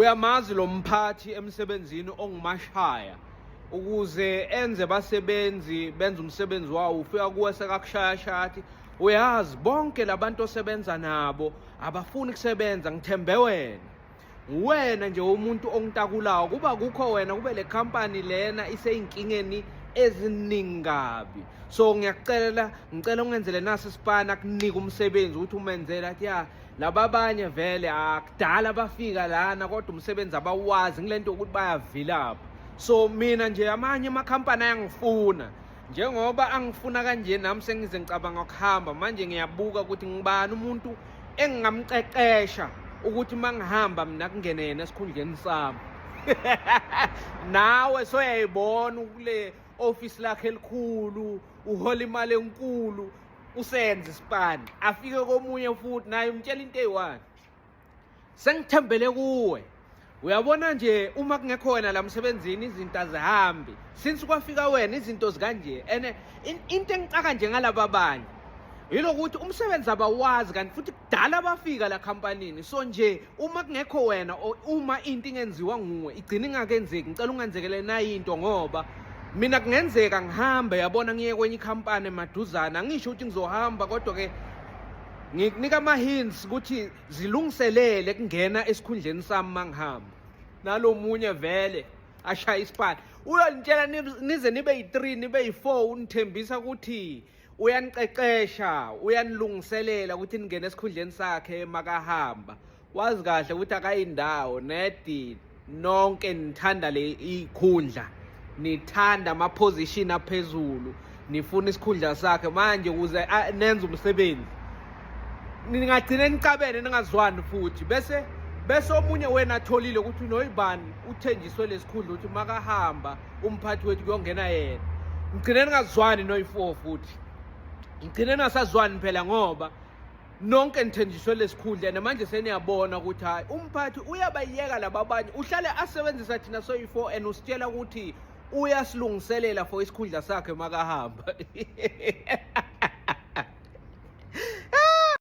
Uyamazi lo mphathi emsebenzini ongumashaya ukuze enze basebenzi benze umsebenzi wawo, ufika kuwe sekakushayashaya athi uyazi bonke labantu osebenza nabo abafuni kusebenza, ngithembe wena. Uwena nje umuntu ongitakulayo, kuba kukho wena kube le company lena iseyinkingeni eziningi kabi. So ngiyakucela, ngicela ungenzele nasi isipana, kunike umsebenzi ukuthi umenzele, athi ya laba abanye vele akudala bafika lana kodwa umsebenzi abawazi, ngilento yokuthi bayavilapha. So mina nje amanye amakhampani ayangifuna, njengoba angifuna kanje nami sengize ngicabanga ukuhamba manje. Ngiyabuka ukuthi ngibani umuntu engingamqeqesha ukuthi uma ngihamba mina kungene yena esikhundleni sami. Nawe soyayibona kule office lakhe elikhulu, uhola imali enkulu, usenze isipani, afike komunye futhi naye umtshela into eyi-one, sengithembele kuwe, uyabona nje uma kungekho wena la msebenzini izinto azihambi, since kwafika wena izinto zikanje. And into engicaka nje ngalaba abanye yilokuthi umsebenzi abawazi, kanti futhi kudala bafika la khampanini. So nje uma kungekho wena, uma into ingenziwa nguwe, igcina ingakenzeki. Ngicela ungenzekele nayo into, ngoba mina kungenzeka ngihambe, yabona, ngiye kwenye ikhampani emaduzane. Angisho ukuthi ngizohamba, kodwa-ke ngikunika ama-hints ukuthi zilungiselele kungena esikhundleni sami uma ngihamba. Nalo munye vele ashaya isipani, uyonitshela nize nibe yi-3, nibe yi-4, unithembisa ukuthi uyaniqeqesha, uyanilungiselela ukuthi ningene esikhundleni sakhe makahamba. Wazi kahle ukuthi akayindawo nedi, nonke nithanda le ikhundla, nithanda ama-position aphezulu, nifuna isikhundla sakhe. Manje ukuze nenze umsebenzi ningagcine nicabene, ningazwani futhi, bese omunye wena atholile ukuthi unoyibani uthenjiswe lesikhundla ukuthi makahamba umphathi wethu kuyongena yena. Ngigcine ningazwani noyi-four futhi, ngigcine ningasazwani phela, ngoba nonke nithenjiswe lesikhundla. And manje seniyabona ukuthi hayi, umphathi uyabayeka laba abanye, uhlale asebenzisa thina soyi-four and usitshela ukuthi uyasilungiselela for isikhundla sakhe makahamba.